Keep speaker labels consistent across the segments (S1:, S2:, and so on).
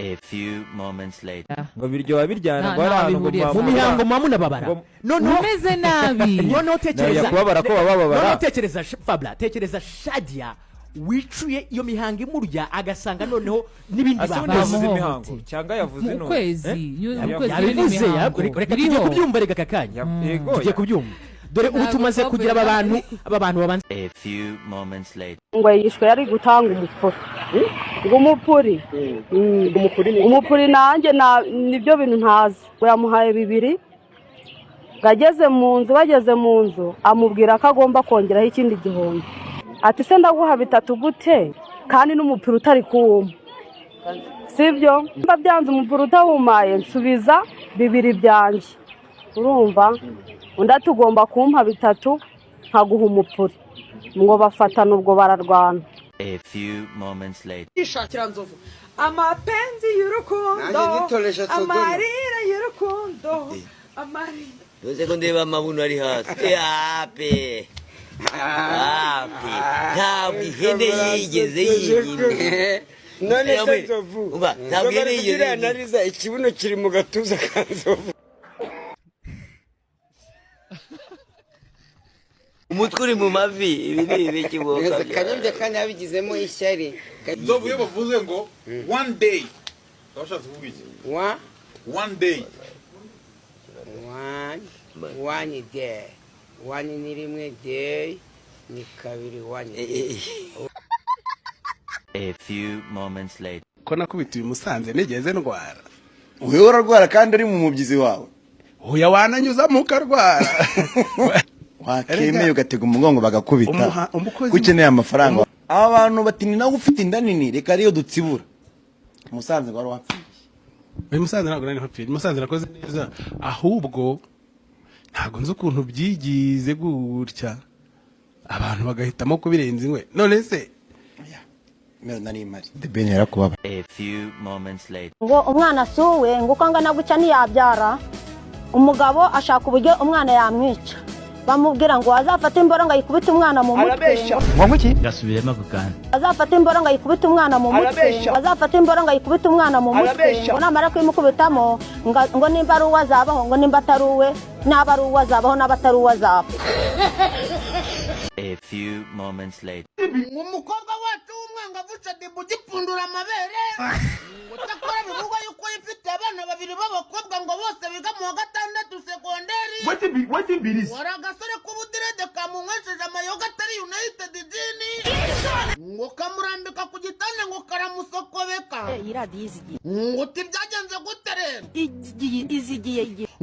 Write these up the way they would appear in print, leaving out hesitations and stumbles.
S1: A few moments later.
S2: Ngo biryoha biryana
S3: Nta-
S2: ngo hari
S3: ntaho
S2: ahantu ngo
S3: bihuriye.
S2: muba-
S4: Mu mihango muba munababara.
S2: Ngo-
S4: Noneho
S3: Umeze nabi.
S4: Noneho tekereza
S2: Nayo kubabara ko baba bababara.
S4: Noneho tekereza Fabla, tekereza Shadia wicuye iyo mihango imurya, agasanga noneho n'ibindi
S2: Ase ubundi
S4: babaze.
S2: yavuze
S3: Bamuhohoteye.
S2: imihango cyangwa yavuze
S3: Mu
S2: none?
S3: kwezi
S2: Eh?
S3: mu kwezi
S4: Yabivuze.
S3: n'imihango.
S4: Reka tujye
S3: Biriho.
S4: kubyumva reka aka kanya.
S2: Yego.
S4: Tugiye kubyumva. Dore ubu
S3: Ntabwo
S4: tumaze
S3: Fabla
S4: kugira aba bantu, aba bantu babanza.
S1: A few moments later.
S5: Ngo yishwe yari gutanga umupuri, ngo umupuri. Umupuri nanjye nibyo bintu ntazi. Ngo yamuhaye bibiri, ngo ageze mu nzu, bageze mu nzu amubwira ko agomba kongeraho ikindi 1000. Ati: "Se ndaguha bitatu gute kandi n'umupira utari kuwuma?" Sibyo? Mba byanze, umupira utawumaye, nsubiza bibiri byanjye. Urumva undi ati: "Ugomba kumpa bitatu nkaguha umupuri." Ngo bafatana ubwo bararwana.
S1: A few moments later.
S6: Yishakira nzovu amapenzi y'urukundo.
S7: Nanjye nitoresha Sodoma.
S6: Amarira y'urukundo, amarira.
S8: Ntuze ko ndeba amabuno ari hasi yape ape, ntabwo ihene yigeze yinyina.
S7: None se Nzovu,
S8: Umva, ntabwo
S7: Nzovu
S8: ihene
S7: ari
S8: yigeze
S7: kugira
S8: yinyina.
S7: Analiza ikibuno kiri mu gatuza ka Nzovu.
S8: Umutwe uri mu mavi, ibi ni ibiki boka?
S7: Kanyombya kandi yabigizemo ishyari.
S9: Nzovu, iyo bavuze ngo one day baba bashatse kuvuga iki?
S7: Wa
S9: One day.
S7: One, one day, one ni rimwe, day ni kabiri, one day.
S1: A few moments later.
S10: Ko nakubitiye Musanze nigeze ndwara?
S11: Wewe urarwara kandi uri mu mubyizi wawe.
S10: Oya, wananyuzamo ukarwara.
S11: Wakemeye ugatega umugongo bagakubita.
S10: Umukozi
S11: Ko ukeneye amafaranga, aba bantu bati: "Ni nawe ufite inda nini, reka ariyo dutsibura." Musanze ngo wari wapfiriye?
S10: Uyu Musanze ntabwo nari mpapfiriye. Musanze nakoze neza, ahubwo ntabwo nzi ukuntu byigize gutya, abantu bagahitamo kubirenza ingwe. None se
S11: Nari mari, The Ben yarakubaba.
S1: A few moments later.
S5: Ngo umwana asuwe, ngo uko angana gutya ntiyabyara. Umugabo ashaka uburyo umwana yamwica, bamubwira ngo azafate imboro ngo ayikubite umwana mu mutwe.
S1: Ngo iki? Gasubiremo ako kantu.
S5: Azafate imboro ngo ayikubite umwana mu mutwe.
S7: Arabeshya.
S5: Azafate imboro ngo ayikubite umwana mu mutwe.
S7: Arabeshya.
S5: Ngo namara kuyimukubitamo, ngo nimba ari uwe azabaho, ngo nimba atari uwe, naba ari uwe azabaho, naba atari uwe azapfa.
S1: A few moments later.
S6: Umukobwa wacu w'umwangavu Shadibu ugipfundura amabere, ngo cyakora bivugwa yuko yifitiye abana babiri b'abakobwa, ngo bose biga mu wa gatandatu segonderi. Wari agasore k'ubudirede kamunywesheje amayoga atari United Gin, ngo kamurambika ku gitanda, ngo karamusokobeka. Ngo uti byagenze gute rero?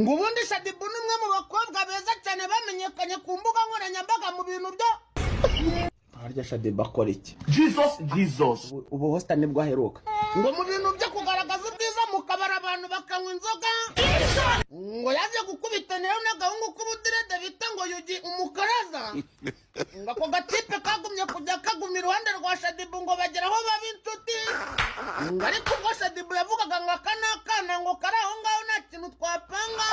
S6: Ngo ubundi Shadibu ni umwe mu bakobwa beza cyane bamenyekanye ku mbuga nkoranyambaga mu bintu byo
S7: Harya Shadeba akora iki? Jesus, Jesus! Ubu hosta nibwo aheruka.
S6: Ngo mu bintu byo kugaragaza ubwiza mu kabari, abantu bakanywa inzoga, ngo yaje gukubitaniraho n'agahungu k'ubudirede bita ngo Yugi Umukaraza. Ngo ako gatipe kagumye kujya kaguma iruhande rwa Shadibu, ngo bagera aho baba inshuti. Ngo ariko ubwo Shadibu yavugaga ngo aka ni akana, ngo kari aho ngaho nta kintu twapanga,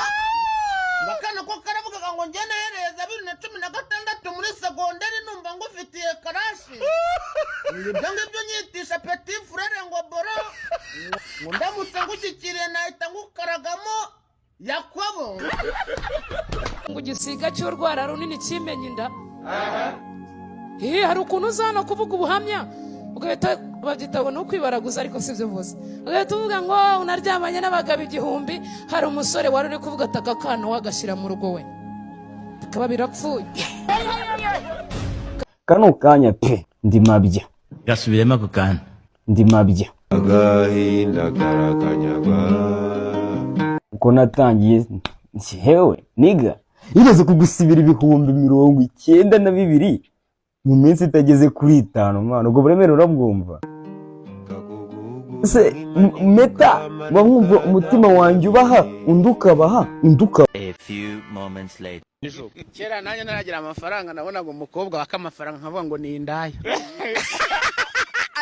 S6: ngo akana ko karavugaga ngo njye nahereza 2016 muri segonderi numva ngufitiye crush, ibyo ngibyo nyitisha petit frère, ngo boro, ngo ndamutse ngushyikiriye nahita ngukaragamo Yakobo.
S3: Ngo igisiga cy'urwara runini kimenya inda. Hari ukuntu uza hano kuvuga ubuhamya, ugahita babyita ngo ni ukwibaraguza, ariko si byo mvuze, ugahita uvuga ngo unaryamanye n'abagabo 1000. Hari umusore wari uri kuvuga ati aka kana wagashyira mu rugo we bikaba birapfuye.
S12: Kano kanya pe ndi mabya.
S1: Gasubiremo ako kantu.
S12: Ndi mabya.
S7: Agahinda karakanyagwa.
S12: Uko natangiye hewe niga yigeze kugusibira 92,000 mu minsi itageze kuri 5. Mwana, ubwo buremere urabwumva se? Meta mwumva umutima wanjye ubaha, undi ukabaha, undi ukabaha.
S1: A few moments later.
S6: Kera nanjye naragira amafaranga, nabonaga umukobwa waka amafaranga nkavuga ngo ni indaya.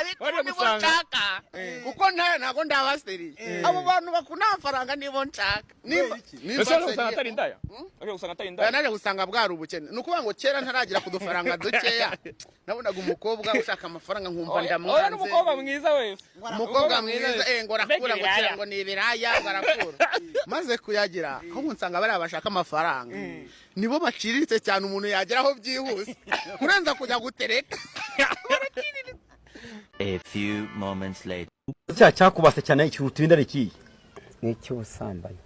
S6: Ariko nibo nshaka, kuko ntayo ntabwo ndabaseriye. Abo bantu bakunda amafaranga nibo nshaka. Nimba
S9: Ese waje gusanga atari indaya? Waje gusanga atari indaya?
S6: Naje gusanga bwari ubukene. Ni ukuvuga ngo kera ntaragira ku dufaranga dukeya, nabonaga umukobwa ushaka amafaranga nkumva
S9: Oya,
S6: ndamwanze.
S9: n'umukobwa mwiza wese.
S6: Umukobwa mwiza, ngo arakura, ngo kera ngo ni ibiraya, ngo arakura. Maze kuyagira, ahubwo nsanga bariya bashaka amafaranga nibo baciriritse cyane, umuntu yageraho byihuse kurenza kujya gutereka.
S1: A few moments later.
S4: Icyaha cyakubase cyane kiruta ibindi ari ikihe?
S7: Ni icy'ubusambanyi.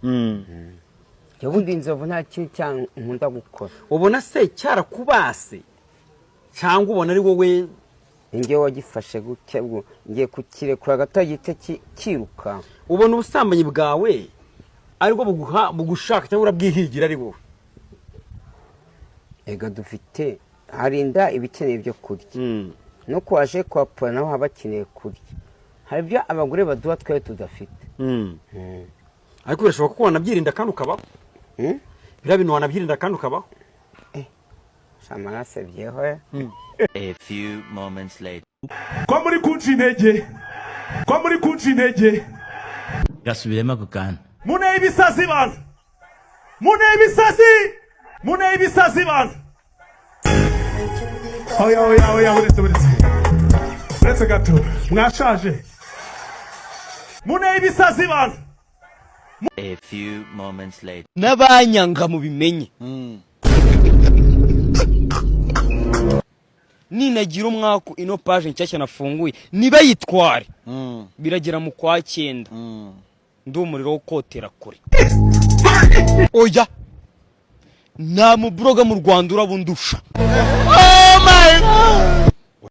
S7: Ubundi inzovu nta kintu cyaha nkunda gukora.
S4: Ubona se cyarakubase cyangwa ubona ari wowe?
S7: Njye wagifashe gutya, ubwo ngiye kukirekura gato gihite kiruka.
S4: Ubona ubusambanyi bwawe aribwo buguha bugushaka cyangwa urabwihigira ari wowe?
S7: Ega dufite hari inda iba ikeneye ibyo kurya, no ku waje kuhapfura naho haba hakeneye kurya. Hari ibyo abagore baduha twebwe tudafite.
S4: Ariko birashoboka ko wanabyirinda kandi ukabaho. Biriya bintu wanabyirinda kandi ukabaho.
S7: Amaraso byeho.
S1: A few moments later.
S13: Ko muri kunca intege, ko muri kunca intege.
S1: Gasubiremo ako kantu.
S13: Muneye ibisazi bantu, muneye ibisazi, muneye ibisazi bantu. Oya, oya, oya, uretse, uretse, uretse gato, mwashaje. Muneye ibisazi bantu.
S1: A few moments later.
S8: N'abanyanga mubimenye, ninagira umwaku ino page nshyashya nafunguye nibayitware, biragera mu kwa cyenda ndi umuriro wo kotera kure. Oya, nta muburoga mu Rwanda urabundusha.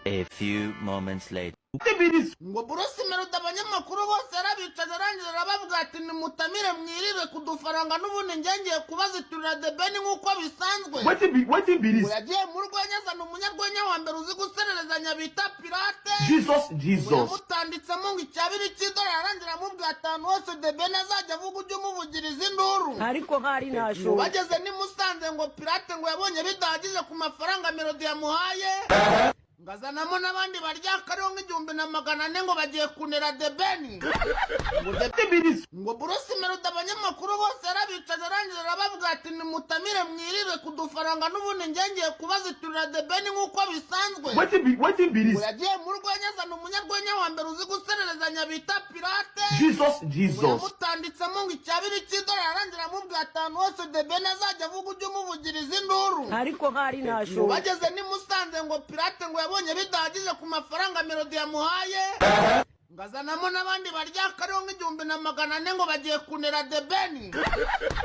S1: A few moments later.
S6: Ngo Bruce Melody abanyamakuru bose yarabicaje, arangije arabavuga ati: "Nimutamire mwirire ku dufaranga, n'ubundi njye ngiye kubaziturira The Ben nk'uko bisanzwe."
S13: Wetin be
S6: Ngo yagiye mu rwenya, azana umunyarwenya wa mbere uzi gusererezanya bita Pirate.
S13: Jesus,
S6: Ngo
S13: Jesus.
S6: yamutanditsemo ngo icyabiri cy'idolari, arangira amubwira atanu hose The Ben azajya avuga ujye umuvugiriza induru.
S5: Ariko hari ntashoboye.
S6: Bageze ni Musanze, ngo Pirate ngo yabonye bidahagije ku mafaranga Melody yamuhaye, ngazanamo n'abandi barya kariho nk'1400 ngo bagiye kunera The Ben. Ngo Bruce Melody abanyamakuru bose yarabicaje, arangije arabavuga ati: "Nimutamire mwirire ku dufaranga, n'ubundi njye ngiye kubaziturira The Ben nk'uko bisanzwe."
S13: Wetin be
S6: Ngo yagiye mu rwenya, azana umunyarwenya wa mbere uzi gusererezanya bita Pirate.
S13: Jesus,
S6: Ngo
S13: Jesus.
S6: yamutanditsemo ngo icyabiri cy'idolari, arangira amubwira atanu hose The Ben azajya avuga ujye umuvugiriza induru.
S5: Ariko hari
S6: Ngo
S5: ntashoboye.
S6: bageze ni Musanze, ngo Pirate ngo yabonye bidahagije ku mafaranga Melody yamuhaye, ngazanamo n'abandi barya kariho nk'1400 ngo bagiye kunera The Ben.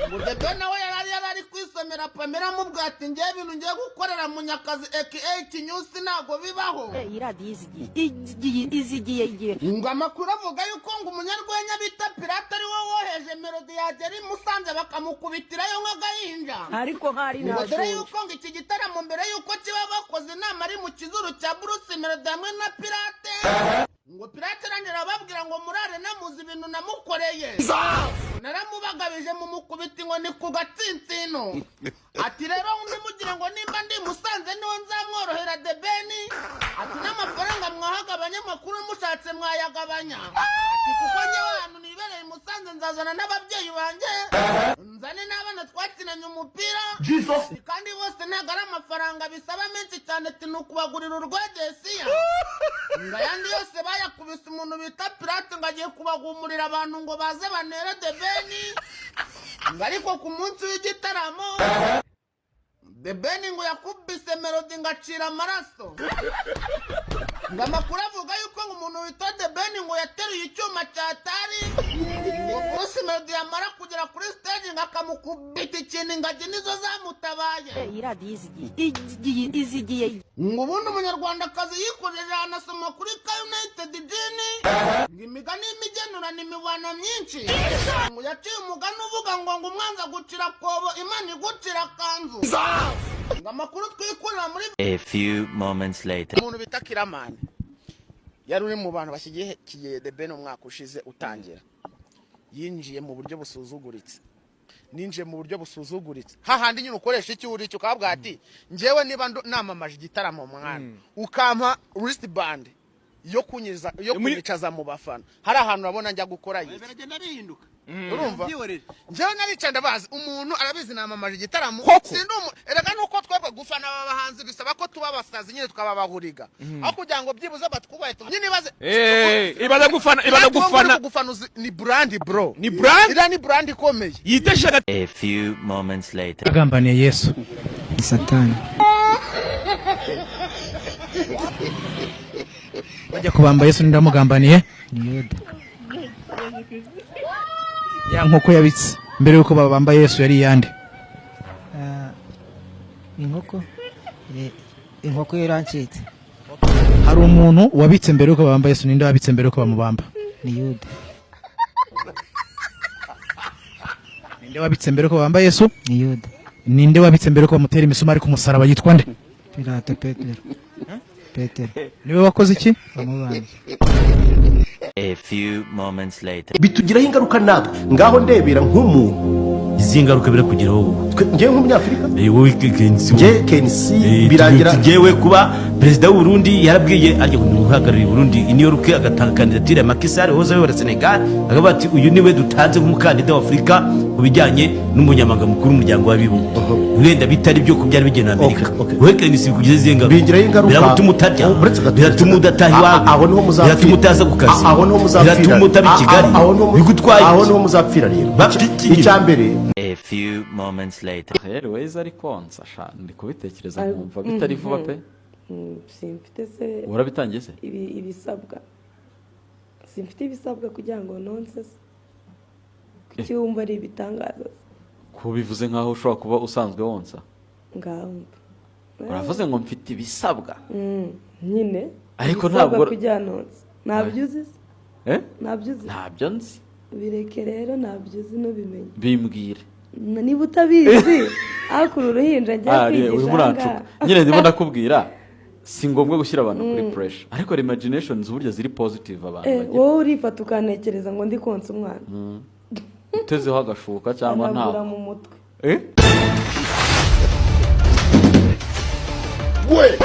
S6: Ngo The Ben nawe yari kwisomera Pamela, amubwira ati: "Ngewe ibintu ngiye gukorera Munyakazi aka Kinyusi ntabwo bibaho."
S5: Iyi radiyo izigiye izigiye igihe.
S6: Ngo amakuru avuga yuko ngo umunyarwenya bita Pirate ari we woheje Melody, yagera i Musanze bakamukubitirayo nk'agahinja.
S5: Ariko hari
S6: Ngo dore
S5: ntashoboye.
S6: yuko ngo iki gitaramo mbere yuko kiba bakoze inama ari mu kizuru cya Bruce Melody hamwe na Pirate. Ngo Pirate arangira ababwira ngo murare namuzi ibintu namukoreye, naramubagabije mu mukubita inkoni ku gatsintsino. Ati: "Rero ntimugire ngo nimba ndi Musanze niho nzamworohera The Ben." Ati: "N'amafaranga mwahaga abanyamakuru mushatse mwayagabanya." Ati: "Kuko njyewe ahantu nibereye i Musanze nzazana n'ababyeyi banjye, nzane n'abana twakinanye umupira."
S13: Jesus.
S6: Ati: "Kandi bose ntabwo ari amafaranga bisaba menshi cyane." Ati: "Ni ukubagurira urwegesiya." Ngo ayandi yose bayakubise umuntu bita Pirate, ngo agiye kubagumurira abantu ngo baze banere The Ben. Ngo ariko ku munsi w'igitaramo The Ben ngo yakubise Melody ngo acira amaraso. Ngo amakuru avuga yuko ngo umuntu witwa The Ben ngo yateruye icyuma cya tari, ngo Bruce Melody yamara kugera kuri stage ngo akamukubita ikintu, ingagi nizo zamutabaye.
S5: Iyi radiyo izigiye izigiye.
S6: Ngo ubundi umunyarwandakazi yikojeje anasoma kuri ka United Gin, ngo imigani y'imigenurano imibano myinshi, ngo yaciye umugani uvuga ngo umwanzi agucira akobo, Imana igucira akanzu. Ngo amakuru twikurira muri
S1: A few moments later.
S6: Umuntu bita Kiramani yari uri mu bantu bashyigikiye The Ben umwaka ushize utangira, yinjiye mu buryo busuzuguritse, ninjiye mu buryo busuzuguritse, hahandi nyine ukoresha icyo uri cyo, ukavuga ati: "Njyewe niba namamaje igitaramo mwana, ukampa wristband." Yo kunyiza, yo kunyicaza mu bafana, hari ahantu urabona njya gukora iki?
S14: Biragenda bihinduka.
S6: Urumva, njyewe naricaye, ndabazi umuntu arabizi, namamaje igitaramo. Sindi erega nuko twebwe gufana aba bahanzi bisaba ko tuba abasazi nyine, tukababahuriga aho kugira ngo byibuze batwubahe nyine ibaze.
S9: Ibaze gufana, ibaze
S6: Natwe ngo
S9: gufana.
S6: uri gufana ni brand, bro.
S9: Ni brand?
S6: Iriya ni brand ikomeye.
S9: Yitesha.
S1: A few moments later.
S15: Agambaniye Yesu. Satani. Bajya kubamba Yesu, ninde wamugambaniye? Ni Yuda. Ya nkoko yabitse mbere yuko babamba Yesu yari iyande?
S16: Inkoko. Inkoko yarancitse.
S15: Hari umuntu wabitse mbere yuko babamba Yesu, ninde wabitse mbere yuko bamubamba?
S16: Ni Yuda.
S15: Ninde wabitse mbere yuko babamba Yesu?
S16: Ni Yuda.
S15: Ninde wabitse mbere yuko bamutera imisumari ku musaraba, yitwa nde?
S16: Pilato, Petero, Petero.
S15: Niwe wakoze iki?
S16: Wamubambye.
S1: A few moments later.
S17: Bitugiraho ingaruka natwe. Ngaho ndebera nk'umuntu.
S1: Izi ngaruka birakugeraho wowe?
S17: Njyewe nk'umunyafurika?
S1: Wowe KNC.
S17: Njye KNC birangira.
S1: Njyewe kuba perezida w'u Burundi yarabwiye ajya guhagararira Burundi i New York, agatanga kandidatire ya Macky Sall wahoze ayobora Senegal, akavuga ati uyu niwe dutanze nk'umukandida wa Afurika ku bijyanye n'umunyamabanga mukuru w'umuryango w'abibumbye, wenda bitari byo kubyara bigenewe Amerika. Wowe KNC bikugize izihe ngaruka?
S17: Bingiraho ingaruka.
S1: Biratuma utarya, biratuma udataha iwawe,
S17: Aho niho muzapfira.
S1: biratuma utaza ku kazi,
S17: Aho niho muzapfira.
S1: biratuma utaba i Kigali. Bigutwaye
S17: Aho
S1: iki?
S17: niho muzapfira rero. Icya mbere.
S1: A few moments later.
S18: Airways ari konsa sha, ndi kubitekereza nkumva bitari vuba pe.
S5: Simfite se.
S18: Warabitangiye se?
S5: Ibisabwa simfite, ibisabwa kugira ngo nonse se. Kuki wumva ari ibitangaza se?
S18: Ko bivuze nkaho ushobora kuba usanzwe wonsa.
S5: Ngaho.
S18: Uravuze ngo mfite ibisabwa.
S5: Nyine
S18: Ariko
S5: ibisabwa
S18: ntabwo
S5: kugira nonse ntabyo uzi se?
S18: Eh?
S5: Ntabyo uzi.
S18: Ntabyo nzi.
S5: Bireke rero, ntabyo uzi, nubimenye.
S18: Bimbwire.
S5: Niba utabizi, akura uruhinja njya
S18: Ah,
S5: kwigisha
S18: urimo urancuka.
S5: ahangaha.
S18: Nyine ndimo ndakubwira, si ngombwa gushyira abantu kuri pressure, ariko hari imaginations burya ziri positive abantu bagira.
S5: Wowe urifata ukantekereza ngo ndi konsa umwana.
S18: Utezeho agashuka cyangwa
S5: anagura
S18: ntabwo
S5: mu mutwe.
S18: Eh?
S17: We.